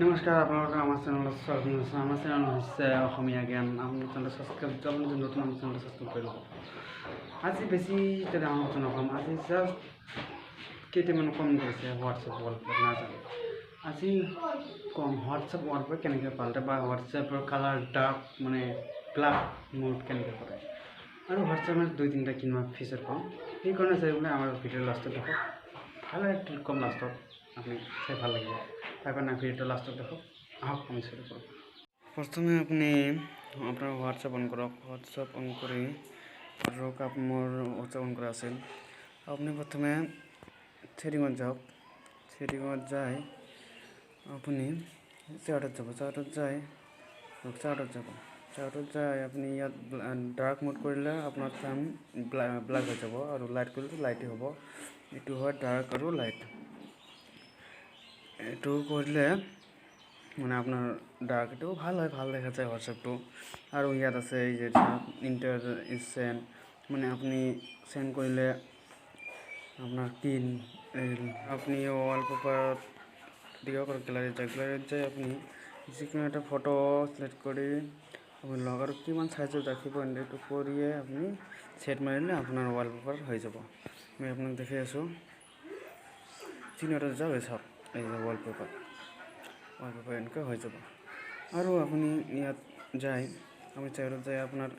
নমস্কাৰ, আপোনালোকৰ আমাৰ চেনেলত স্বাগতম জনাইছোঁ। আমাৰ চেনেল হৈছে অসমীয়া জ্ঞান। আপোনাৰ চেনেলটো ছাবস্ক্ৰাইব, আপুনি যদি নতুন, আমাৰ চেনেলটো ছাবস্ক্ৰাইব কৰি ল'ব। আজি বেছি এটা ডাঙৰ কথা নক'ম। আজি জাষ্ট কেইটামান কমেণ্ট কৰিছে, হোৱাটছএপ ৱালপেপাৰ নাজানো। আজি কম হোৱাটছএপ ৱালপেপাৰ কেনেকৈ পাল্টে বা হোৱাটছএপৰ কালাৰ ডাৰ্ক মানে ব্লাক মোড কেনেকৈ কৰে আৰু হোৱাটছএপত দুই তিনিটা কিমান ফিচাৰ কম, সেইকাৰণে চাই বোলে আমাৰ ভিডিঅ' লাষ্টত দেখক। ভাল একটা কম লাষ্টত আপুনি চাই ভাল লাগিব। তাৰ কাৰণে ভিডিঅ'টো লাষ্টত দেখক। আহক, আমি শুৰু কৰোঁ। প্ৰথমে আপুনি আপোনাৰ হোৱাটছএপ অন কৰক। হোৱাটছএপ অন কৰি ধৰক মোৰ হোৱাটছএপ অন কৰা আছিল। আপুনি প্ৰথমে ছেটিঙত যাওক। ছেটিঙত যাই আপুনি চাৰ্টত যাব। চাৰ্টত যাই চাৰ্টত যাব। চাৰ্টত যাই আপুনি ইয়াত ডাৰ্ক মোড কৰিলে আপোনাৰ থাম ব্লেক হৈ যাব আৰু লাইট কৰিলে লাইটেই হ'ব। এইটো হয় ডাৰ্ক আৰু লাইট। এইটো কৰিলে মানে আপোনাৰ ডাৰ্ক এইটো ভাল হয়, ভাল দেখা যায় হোৱাটছএপটো। আৰু ইয়াত আছে এই যে ইণ্টাৰ চেণ্ড, মানে আপুনি চেণ্ড কৰিলে আপোনাৰ পিন আপুনি ৱালপেপাৰত দিব পাৰে। গেলাৰীত যায়, গেলাৰীত যাই আপুনি যিকোনো এটা ফটো চিলেক্ট কৰি আপুনি লওক আৰু কিমান চাইজত ৰাখিব এইটো কৰিয়ে আপুনি ছেট মাৰিলে আপোনাৰ ৱালপেপাৰ হৈ যাব। মই আপোনাক দেখাই আছোঁ। যিকোনো এটা যাওক, চাওক, এই যে ৱালপেপাৰ, ৱালপেপাৰ এনেকুৱা হৈ যাব। আৰু আপুনি ইয়াত যায়, আপুনি চাইডত যায় আপোনাৰ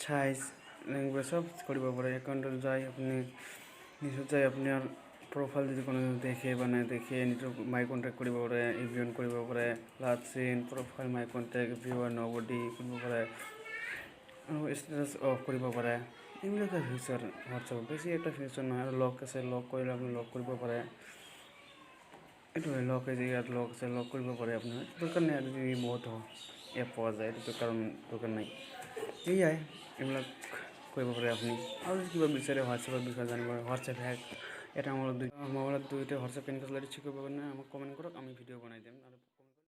চাইজ, লেংগুৱেজ চব কৰিব পাৰে। একাউণ্টত যায় আপুনি নিজত যায় আপোনাৰ প্ৰফাইল যদি কোনো দেখে বা নেদেখে, নিজৰ মাই কণ্টেক্ট কৰিব পাৰে, ইভিএন কৰিব পাৰে, last seen, profile, my contact, viewer, nobody কৰিব পাৰে আৰু ষ্টেটাছ অফ কৰিব পাৰে। এইবিলাকে ফিচাৰ হোৱাটছএপত, বেছি এটা ফিচাৰ নহয়। আৰু লক আছে, লক কৰিলে আপুনি লক কৰিব পাৰে। এইটো হয় লক, এই যে ইয়াত লক আছে, লক কৰিব পাৰে আপোনাৰ। দৰকাৰ নাই। আৰু যদি বহুত এপ পোৱা যায়, এইটো কাৰণ দৰকাৰ নাই। সেয়াই, এইবিলাক কৰিব পাৰে আপুনি। আৰু যদি কিবা বিচাৰে, হোৱাটছএপৰ বিষয়ে জানিব, হোৱাটছএপ হেক এটা মোবাইলত, দুই মোবাইলত দুইটা হোৱাটছএপ কেনেকৈ চলাই শিকিব কাৰণে আমাক কমেণ্ট কৰক, আমি ভিডিঅ' বনাই দিম। আৰু